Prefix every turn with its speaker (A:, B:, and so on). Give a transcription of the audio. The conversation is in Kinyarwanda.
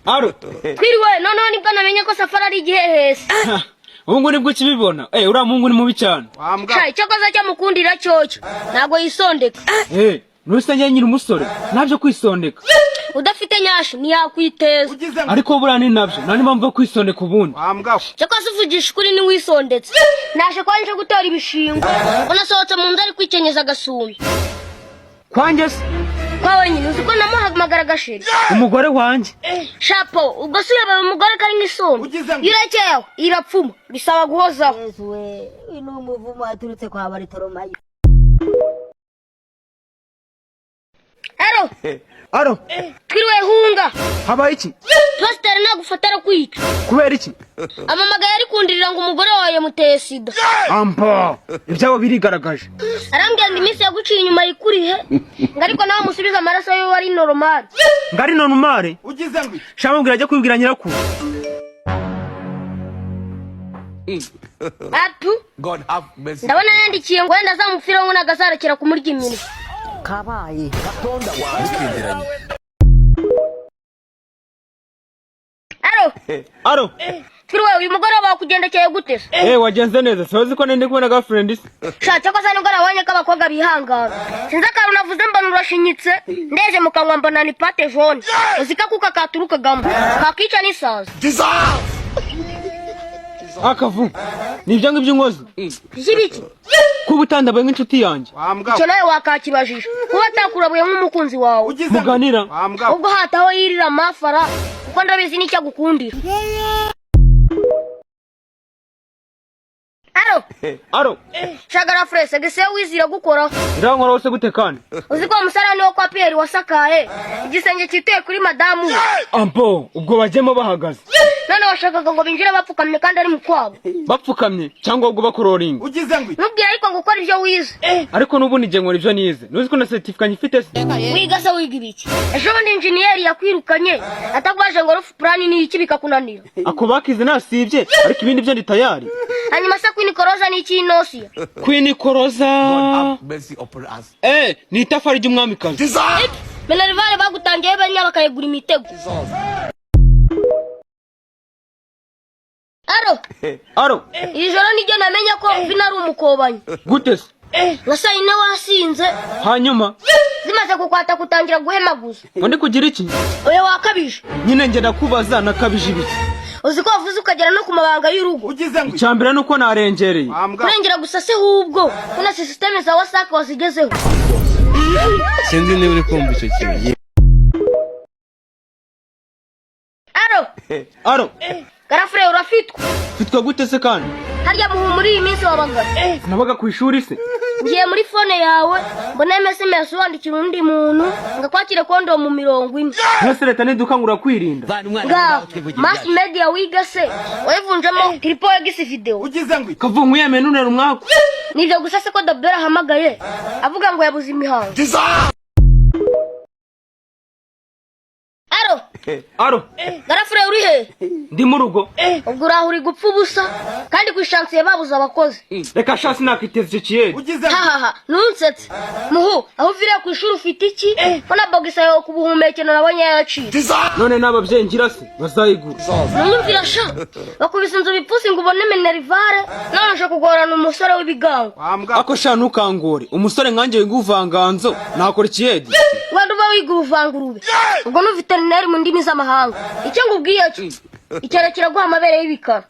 A: Aro.
B: Twiriwe. Noneho nibwo namenye ko Safari ari igihehesi.
A: Ubu ngubu nibwo ukibibona. Uriya muhungu ni mubi cyane.
B: Sha, icyo koza cyamukundira cyocyo, ntabwo yisondeka.
A: Nuse njye nyiri umusore ntabyo kwisondeka.
B: Udafite nyashi ntiyakwiteza.
A: Ariko buriya ni nabyo, nta n'impamvu yo kwisondeka ubundi.
B: Cyakoze uvugisha ukuri, ntiwisondetse. Naje kwa nje gutora ibishingwe, unasohotse mu nzu ari kwikenyeza agasumi.
A: Kwanjye se?
B: Kwa wenyine. Uzi ko namuhamagara agashiri?
A: Umugore wanjye.
B: Shapo, ubwo si uyobewe umugore ko ari nk'isumba? Iyo urekeyeho irapfuma, bisaba guhozaho.
C: Yesu we, uyu ni umuvumo waturutse kwa Barutolomayo.
B: Aro.
A: Aro.
B: Twiriwe, hunga.
A: Habaye iki?
B: Pasiteri nagufata arakwica.
A: Kubera iki?
B: Amamagaye ari kundirira ngo umugore wawe yamuteye sida.
A: Ampa ibyabo birigaragaje.
B: Arambwira ngo iminsi yaguciye inyuma yikurihe, ngo ariko nawe musubize amaraso ye wari normal.
A: Ngari normal shamubwira ajya kubibwira nyirakuru.
B: Atu.
D: God have mercy.
B: Ndabona yandikiye ngo wenda azamupfira ngo nagazarekera kumurya iminwa.
C: Kabaye.
B: Aro.
A: Aro.
B: Twiriwe. Uyu mugoroba wakugendekeye gute se?
A: Wagenze neza. Sibazi ko nende kubona girlfriend se?
B: Sha, cyakoze nibwo nabonye ko abakobwa bihangana. Sinzi akantu navuze mbona urashinyitse, ndeje mu kanwa mbona ni pâte jaune. Uzi ko akuka katurukagamo kakica n'isazi.
A: Akavu ni ibyo ngibyo unkoze.
B: By'ibiki?
A: Kuba utandabaye nk'inshuti yanjye.
B: Icyo nawe wakakibajije, kuba atakurabuye nk'umukunzi wawe.
A: Muganira.
B: Ubwo hataho yirira amafara, kuko ndabizi n'icyo agukundira. Aro.
A: Aro.
B: Shagara furese gese wizira gukoraho.
A: Irankora wose gute kandi?
B: Uzi ko uwo musarani wo kwa Pierre wasakaye igisenge cyituye kuri madamu we?
A: Ampo ubwo bajyemo bahagaze.
B: None washakaga ngo binjire bapfukamye kandi ari mu kwabo?
A: Bapfukamye cyangwa ubwo bakororinga.
B: Ntubwire ariko ngo ukore ibyo wize.
A: Ariko n'ubundi ngiye nkora ibyo nize. Ntuzi ko na certificate nyifite se?
B: Wiga se wiga ibiki? Ejo bundi injeniyeri yakwirukanye atakubaje ngo roof plan ni iki, bikakunanira.
A: Ako bakize nasibye, ariko ibindi byo ndi tayari.
B: Hanyuma se Queen Koroza ni iki inosiya?
A: Queen Koroza.
D: God have mercy upon us.
A: Ni itafari ry'umwamikazi.
B: Minerval bagutangiye benya bakayegura imitego. Aro.
A: Aro.
B: Iri joro niryo namenye ko Vina ari umukobanyi.
A: Gute se?
B: Nka saa yine wasinze.
A: Hanyuma?
B: Zimaze kukwata kutangira guhemaguza.
A: Ngo ndi kugira iki?
B: Oya, wakabije.
A: Nyine njye ndakubaza, nakabije ibiki?
B: Uzi ko wavuze ukagera no ku mabanga y'urugo?
A: Icya mbere ni uko narengereye.
B: Kurengera gusa se? Hubwo ko na sisiteme za WASAC wazigezeho.
E: Sinzi niba uri kumva icyo kintu.
B: Aro.
A: Aro.
B: Garafure, urafitwa.
A: Fitwa gute se kandi?
B: Harya muhu muri iyi minsi wabaga?
A: Nabaga ku ishuri se.
B: Ngiye muri phone yawe mbona SMS wandikira undi muntu ngo akwakire kondomu 40.
A: Ntese leta nidukangurira kwirinda.
B: Ngaho mass media wiga se wayivunjemo triple X video?
A: Kavungu yemeye nunera umwaku.
B: Nibyo gusa se ko Dabera ahamagaye avuga ngo yabuze imihango? Aro.
A: Aro.
B: Garafure, uri he?
A: Ndi mu rugo.
B: Ubwo uraho uri gupfa ubusa kandi ku ishansiye babuze abakozi.
A: Reka sha, sinakiteza icyo kiyeri.
B: Hahaha, ntunsetse muhu. Aho uviriye ku ishuri ufite iki ko na bogisa yawe ku buhumekero nabonye yacitse?
A: None n'ababyeyi ngira se bazayigura?
B: Ntunyumvira sha, bakubise inzu bipfusi ngo ubone minerivare, none uje kugorana umusore w'ibigango.
A: Ako sha, ntukangore. Umusore nkanjye wiga ubuvanganzo nakora ikiyedi?
B: Wenda uba wiga uruvangurube, ubwo ni veterineri mu ndimi z'amahanga. Icyo ngubwiye cyo icyaro kiraguha amabere y'ibikara.